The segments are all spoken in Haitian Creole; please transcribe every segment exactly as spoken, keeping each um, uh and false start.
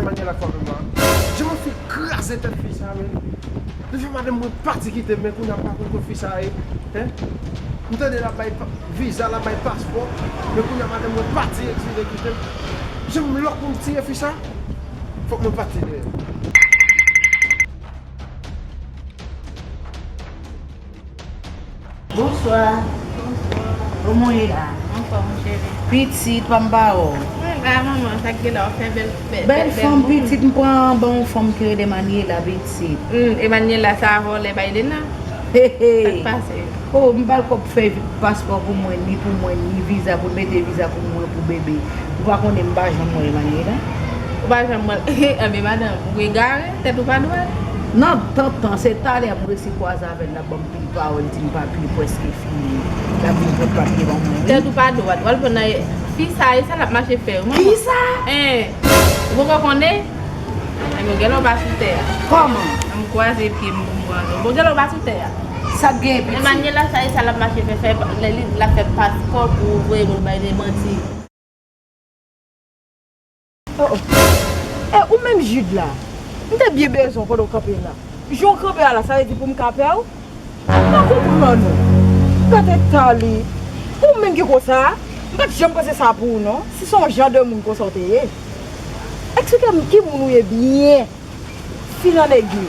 Emmanuel ak fanmi mwen. Jan fi kraze tèt fi sa, men. Li fè madanm mwen pati kite m, men kounye a m pa konn kot fi sa ye. Hein? M tande l ap bay pa- viza, l ap bay paspò, men kounye a madanm mwen pati egzile kite m. Jan m lòk pou m tiye fi sa, fòk mwen pati dèyè. Bonswa. Kòman w ye la? Anfòm, cheri. Pitit, pa m pa wè w. Mwen la, manman, sa k gen la, w fè bèl, bèl, bèl, bèl fanm, pitit, m pran anba yon fanm ki rele Emaniela, pitit. Hmm, Emaniela, sa a vòlè Biden nan? He, he. Sa k pase? Oh, m ba l kòb fè paspò pou mwen, ni pou mwen, ni viza, pou l mete viza pou mwen, pou bebe. Ou pa konnen m pa janm wè Emaniela? Ou pa janm wè l? Enben, madanm, ou egare, tèt ou pa dwat. Nan tan tan, se talè m resi kwaze avè l, l ap ban m pil pawòl, di m papye prèske fini. L ap vin pran papye ban mwen, wi. Tèt ou pa dwat, w al pran nan fi sa, e sa l ap mache fè, wi, manman. Kisa? Hein, ou poko konnen? Enben, genlè w pa sou tè a. Kòman? An m kwaze pye m pou m pran l. Bon, genlè w pa sou tè a. Sa k gen, pitit? Emaniela sa, e sa l ap mache fè, fè, lè li, l ap fè paspò pou voye moun bay de manti. Oh, oh. E ou menm Jude la, m te byen bezwen w pandan w kanpe la. Jan w kanpe a la, sa vle di pou m ka pè w? M pa konprann ou. Gade eta li. Ou menm ki konsa? M pa t janm panse sa pou ou non. Si se yon jan de moun konsa w te ye. Eksplike m ki moun ou ye byen. Fil an nèg li.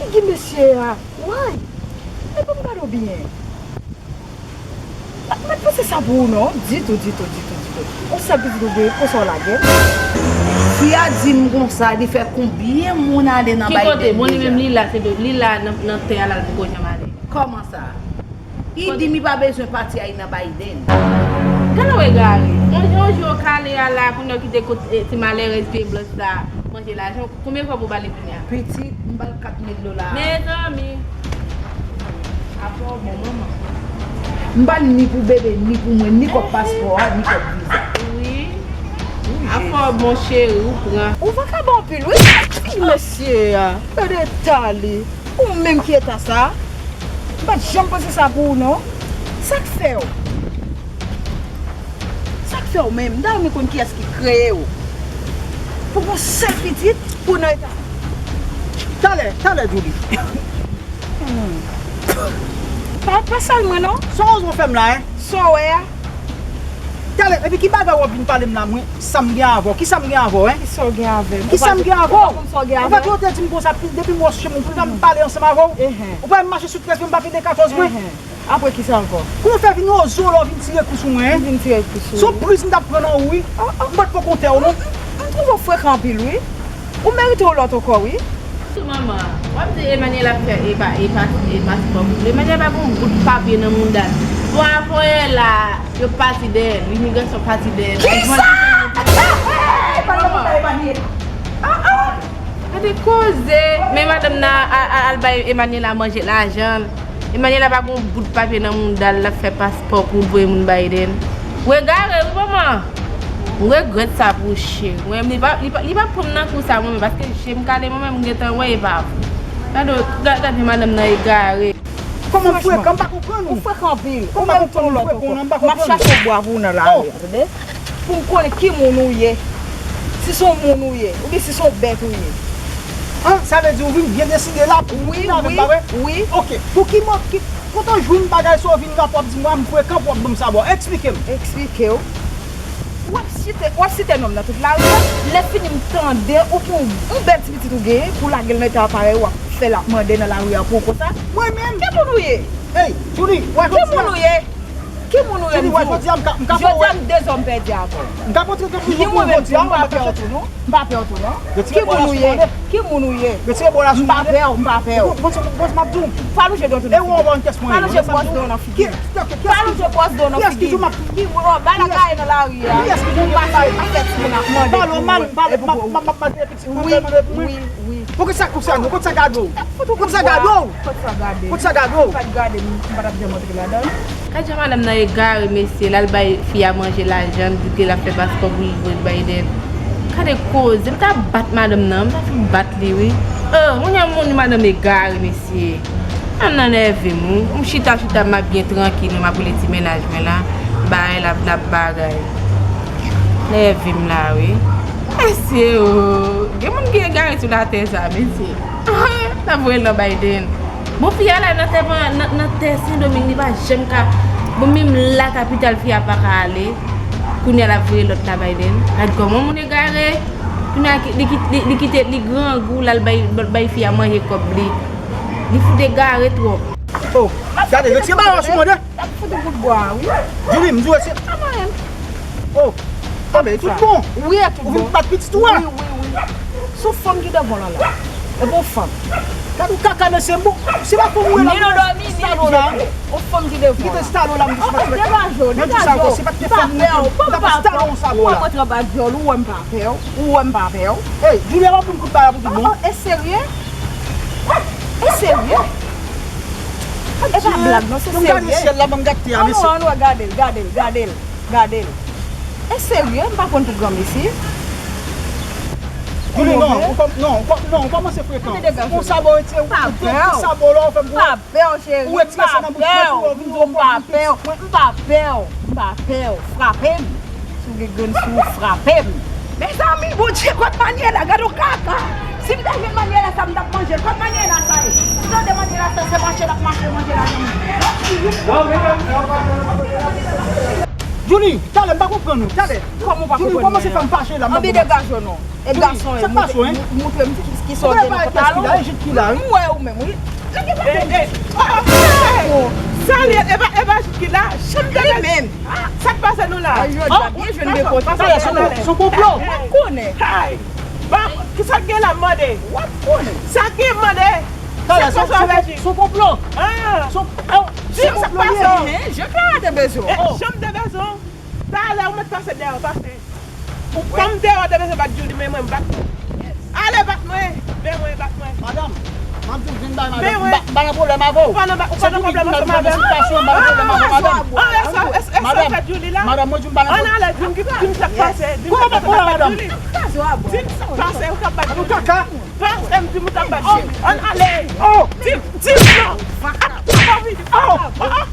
Figi mesye a. Way. Epi m gade w byen. M pa t panse sa pou ou non. Ditou, ditou, ditou, ditou. Yon sèl pitit ou gen, konsa w lage l. Fi a di m konsa, li fè konbyen moun ale nan bay deja. Ki kote? Bon, li menm li la, se de, li la nan, nan tè a la, l poko janm ale. Kòman sa? Li di m li pa bezwen pati a, li nan Biden. Gade w egare. On, on jou w kale a la, kounye w kite kot, eh, ti malèrèz pye blanch sa manje lajan. Konbyen kòb ou ba li kounye a? Pitit, m ba l kat mil dola. Mezanmi. Afè w bon, manman. M ba l ni pou bebe, ni pou mwen, ni kòb paspò a, ni kòb viza. Wi. Wi, Jezi. Afè w bon, cheri, ou pran. Ou vakaban anpil, wi. Fi mesye a. Gade eta li. Ou menm ki eta sa? M pa t janm panse sa pou ou non. Sa k fè w? Sa k fè w menm? M ta renmen konn kiyès ki kreye w. Pou gon sèl pitit, pou w nan eta sa. Talè, talè, Julie. Hmm. Pa, pa sal mwen non. Sa w fè m la, hein? Sa w wè a? Talè, epi ki bagay w ap vin pale m la, mwen, sa m gen avè w? Kisa m gen avè w, hein? Kisa w gen avè m? Kisa m gen avè w? Ou pa konn sa w gen avè m? Ou pa t di m konsa, depi m wè w sou chemen, ou pa janm pale ansanm avè w? Ehen. Ou pa janm mache sou trèz mwen, m pa pede katòz mwen? Ehen. Apre kisa ankò? Kòman w fè vin oze w la, w vin tire kou sou mwen, hein? M vin tire kou sou ou. Se yon priz m t ap pran nan ou, wi. Ah, ah. M pa t poko kontè w, non. M, m, m twouve w frekan anpil, wi. Ou merite yon lòt ankò, wi. Manman, w ap di Emmanuel ap fè e pa, e pa, e paspò pou li. Emmanuel pa gon bout papye nan mouda l. Bon, avoye la, yo pati dèyè l. Imigrasyon pati dèyè l. Kisa? Manman. Gade koze. Men madanm nan a, a, al bay Emmanuel la manje lajan l. Emmanuel la pa gon bout papye nan mouda l, l ap fè paspò pou l voye moun Biden. Ou egare, wi, manman. M regrèt sa pou ou, cheri. Mwen, li pa, li pa, li pa pran m nan kou sa, mwen menm, paske je m kale, mwen menm, m gentan wè, e pa vre. Gade, gade, gade, madanm nan egare. Kòman m frekan, m pa konprann ou. Ou frekan anpil. Ou merite yon lòt ankò. M ap chache bwa pou ou nan lari a, tande? Pou m konnen ki moun ou ye. Si se yon moun ou ye, oubyen si se yon bèt ou ye. An, sa vle di ou vin byen deside la pou vin avè m, pa vre? Wi, wi. Ok. Pou ki mo, ki, kote w jwenn bagay sa w vin la pou w ap di m, w ap frekan pou w ap ban m sa bò? Eksplike m. Eksplike w. W ap site, w ap site non m nan tout lari a. Lè fini m tande ou pou yon bèl ti pitit ou genyen, pou lage l nan eta parèy, w ap fè l ap mande nan lari a pou ou konsa. Mwen menm? Ki moun ou ye? Hey, Julie, w ap... Ki moun ou ye? Ki moun ou ye? Julie, w ap jodi a, m ka, m ka fè w wè. Jodi a, m dezòm pèdi avè w. M ka montre ke m toujou pou w jodi a, m pa pè w tou non. M pa pè w tou non. Ki moun ou ye? Ki moun ou ye? Retire bò la sou mwen. M pa pè w, m pa pè w. Bon, bon, bon, m ap di w. Pa lonje do w nan figi m. Pa lonje bwòs do w nan figi m. Pa lonje bwòs do w nan figi m. Ki moun, ba lagay nan lari a. Kiyès ki di w m pa fè timoun ap mande pou mwen? Wi, wi, wi. Bon, kot sa, kot sa, non, kot sa gade w? Kot sa gade w? Kot sa gade w? Ou pa t gade m, m pa t ap janm antre ladan l. Gad jan madanm nan egare, mesye, l al bay fi a manje lajan, l di ke l ap fè paspò pou l voye Biden. Gade koze, m ta bat madanm nan, m ta fin bat li, wi. Oh, moun nan moun, madanm egare, mesye. Madanm nan nève m, wi. M chita, chita, m ap byen trankil, m ap rele ti mennaj mwen la. Bagay la, l ap bagay. Nève m la, wi. Mesye o, gen moun ki egare sou latè sa, mesye. N ap voye l nan Biden. Bon, fi a la nan tè, nan, nan tè Sendomeng, li pa janm ka. Bon, menm la kapital fi a pa ka ale. Kounye a l ap voye lòt la Biden. Gad kòman moun egare. Kounye a li, ki- li, li kite, li grangou, l al bay, bay fi a manje kòb li. Li fout egare twòp. Oh, gade, retire balan sou mwen, de. L ap fout ou kout bwa, wi. Djouly, m di w se. Oh, ah, men tout bon. Wi, e tout bon. Ou vin bat pitit ou a? Wi, wi, wi. Se yon fanm ki devan w la. E bon fanm. Gade yon kaka nan se bon. Se pa fanm mwen la. Ni nan dòmi, ni nan jete. Yon fanm ki devan w la. Kite stalo la, m di se pa. Degaje w, degaje w. M di sa ankò, se pa te fanm mwen. M pa pè w, m pa pè w. Ou wè mwen tranp ak dyòl, ou wè m pa pè w. Ou wè m pa pè w. Hey, Djouly, a pa pou m kout bala pou tout bon. Oh, e serye? E serye? E pa blag non, se serye. Ann gade syèl la, ban m gade tè a, mesye. Ann wè, ann wè, gade l, gade l, gade l, gade l. E serye, m pa pran l pou granmesi. Djouly, non, ou kòm-, non, ou kòm-, non, ou kòmanse frekan. Ou sabo retire, ou tout sabò la, ou fè m pè w, cheri, m pa pè w. Ou retire sa nan bouch mwen, ou vin di w m pa pè w. M pa pè w, m pa pè w. Frape m. Si w gen grenn sou ou, frape m. Mezanmi, Bondye, kot Manuela? Gad yon kaka. Si m te jwenn Manuela sa, m t ap manje l. Kot Manuela sa ye? M tande Manuela sa, se mache l ap mache manje lajan moun. Djouly, talè, m pa konprann ou. Talè. Kòman w pa konprann mwen an? Djouly, ou kòmanse fè m fache la, m pa konprann. Anben, degaje w non. E gason, sa k pase w, hein? Moutre m ki, ki sòti nan pantalon. Ou wè ou menm, wi. Lage pa. Sa li ye, e pa, e pa Jit ki la, chanm de li menm. Sa k pase nou la? Ay, yo, oh, byen jwenn de kote. Talè, se yon, se yon konplo. Mwen konnen. Bon, ki sa k gen la, m mande? W ap konnen. Sa k gen, mande? Talè, se, se, se yon konplo. Ah. Se yon, eh, se yon konplo li ye. Men, je Clara te bezwen. Janm te bezwen. Talè, ou mèt pase dèyè, pase. Ou pa m deyò, te bezwen bat Djouly, men mwen, bat mwen. Ale, bat mwen. Men mwen, bat mwen. Madanm, m ap di w, vin bay madanm. M pa, m pa nan pwoblèm avè w. Ou pa nan, ou pa nan pwoblèm ansanm avè m. Se Djouly ki nan sitiyasyon, m pa nan pwoblèm avè w, madanm. An, e sa, e, e sa w fè Djouly la? Madanm, mwen di w m pa nan pwoblèm. Ann ale, di m ki, di m sa k pase, di m sa k pase, madanm. Di m sa k pase, ou t ap bat Djouly. Ann ale. Oh! Di m, di m non. Fout!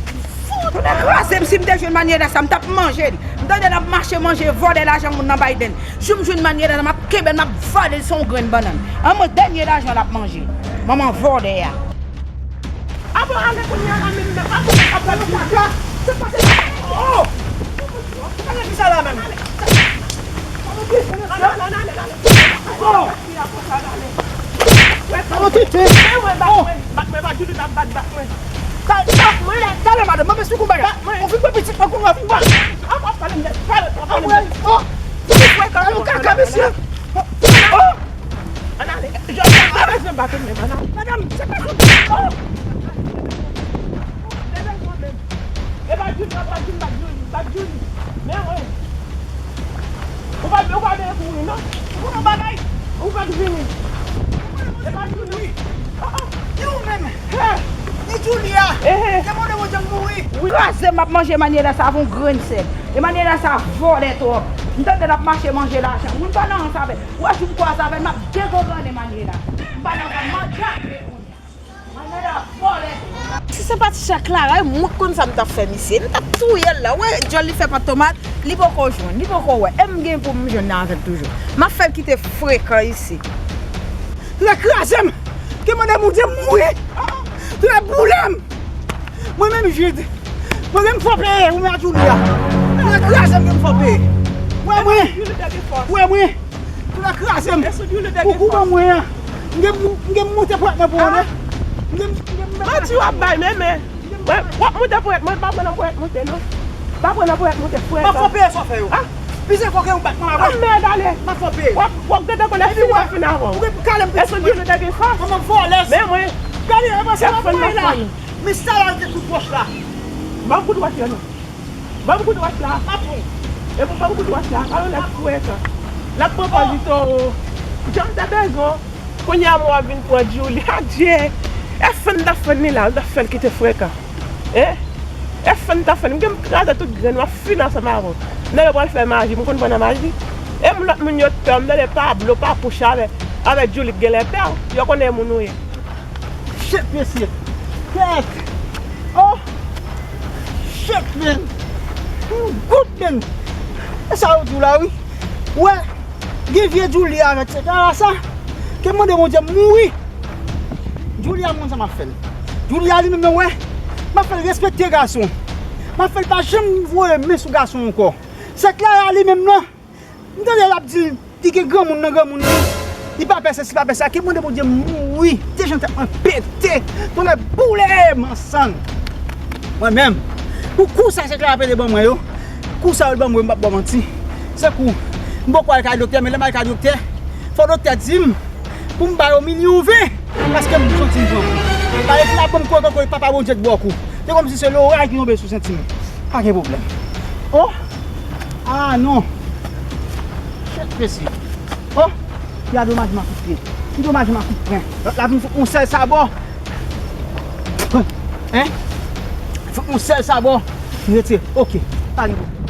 Tounen kraze m, si m te jwenn Manuela sa, m t ap manje l. M tande l ap mache manje vòlè lajan moun nan Biden. Jou m jwenn Manuela sa, m ap kenbe l, m ap vale l se yon grenn bannann. An mwen, dènye lajan l ap manje. Manman vòlè a. Avan ale kounye a la, menm nan, avan ale. Sa k pase? Oh! Sa k pase la menm? Ann ale, ann ale, ann ale. Oh! Sa yo tete. Men mwen, bat mwen, bat mwen, bat Djouly, bat, bat, bat mwen. Bat mwen. Talè, madanm, mwen, mesye, konbay la. Bat mwen. Ou fin pran pitit mwen, konbay, fin bat. An, w ap pale m de, pale, w ap pale m de. Oh! Ou frekan, ou frekan, mesye. Oh! Ann ale. Jodi a, pa bezwen bat ou menm, ann ale. Madanm, se pa sou. Oh! E pa Djouly, e pa Djouly, bat Djouly, bat Djouly. Men mwen. Ou pa, ou pa vle kouri, non? Ou konnen yon bagay? Ou pa vini. Ou konnen manje Djouly. Oh, oh. Ni ou menm. Ni Djouly a. Te mande Bondye m mouri. Kraze m ap manje Manuela sa avè yon grenn sèl. E Manuela sa vòlè twòp. M tande l ap mache manje lajan. Moun pa nan rans avè l. Ou wè jou m kwaze avè l, m ap degongannen Manuela. M pa nan rans, m ap gape kounye a. Manuela vòlè. Si se pa ti chat Clara, mwen konn sa m t ap fè misye. M t ap touye l la. Wè, djòl li fè pat tomat, li poko jwenn, li poko wè. E m gen pou m jwenn nan avè l toujou. M ap fè l kite frekan isi. Lè kraze m. Ke mande Bondye m mouri. Lè boule m. Mwen menm Jid. Mwen gen m fò peye, ou men a Djouly a. Lè kraze m gen m fò peye. Wè mwen. Wè mwen. Tou la kraze m. Ou kouman mwen an? M gen m, m gen m moute pwèt mwen pou ou, men. M gen m, m gen m. Manti w ap bay, men, men. Mwen, w ap moute pwèt mwen, pa pran nan pwèt moute, non. Pa pran nan pwèt moute, frè. M ap fè w peye sa w fè yo. Plis ankò ke ou bat mwen avè. Anmèd ale. M ap fè w peye. W ap, w ap gade konnen fini pa fini avè w. Ou gen pou kale m pitit mwen. Èske Djouly te gen fòs? Kòman vòlè? Men mwen. Gade, e pa sa m ap fè la. Mistè la te kout wòch la. Ban m kout wòch yo, non. Ban m kout wòch la. Epi ban m kout wòch la. Alò, lè frekan. L ap pran pòz li towo. Jan m te bezwen w. Kounye a mwen w ap vin pran Djouly. Adje! E fè n t ap fè n li la, n t ap fè l kite frekan. Hein? E fè n t ap fè n. M gen m kraze tout grenn, m ap fini ansanm avè w. M tande w pral fè maji, m konn pran nan maji. E m lòt moun yo t pè w, m tande Pablo, Papouch avè, avè Djouly t genlè pè w. Yo konnen moun ou ye. Shit, mesye. Kèt. Oh. Shit, man. Good, man. E sa yo di w la, wi. Wè. Gen vye Djoulia avèk sèt la sa. Ke m mande Bondye m mouri. Djoulia m konn sa m ap fè l. Djoulia li menm nan wè. M ap fè l respekte gason. M ap fè l pa janm voye men sou gason ankò. Sèt la li menm nan. M tande l ap di li gen granmoun nan granmoun li. Li pa pè sesi, li pa pè sa. Ke m mande Bondye m mouri. Dejan tèt mwen pete. Tonnè boule m ansanm. Mwen menm. Pou kou sa sèt la ap pede ban mwen yo. Kou sa yo l ban mwen, m p ap ba w manti. Se kou. M poko al kay doktè, men lè m al kay doktè, fò doktè di m pou m ba yo milyon ven. Paske m santi m pran kou. Paske si la ban m kouri kouri, papa Bondye t bò kou. Se kòmsi se loray ki tonbe sou senti m. Pa gen pwoblèm. Oh! Ah non! Shit, mesye. Oh! Ki a domaj m a kout pye. Ki domaj m a kout pwen. Lòt la vin fout yon sèl sabò. Hein? Fout yon sèl sabò. Retire. Ok. Pa gen pwoblèm.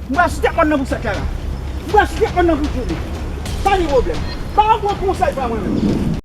M pral sou tèt mòn nan pou sèt la la. M pral sou tèt mòn nan pou Djoulia. Pa gen pwoblèm. Pa yon gwo konsèy pa mwen menm.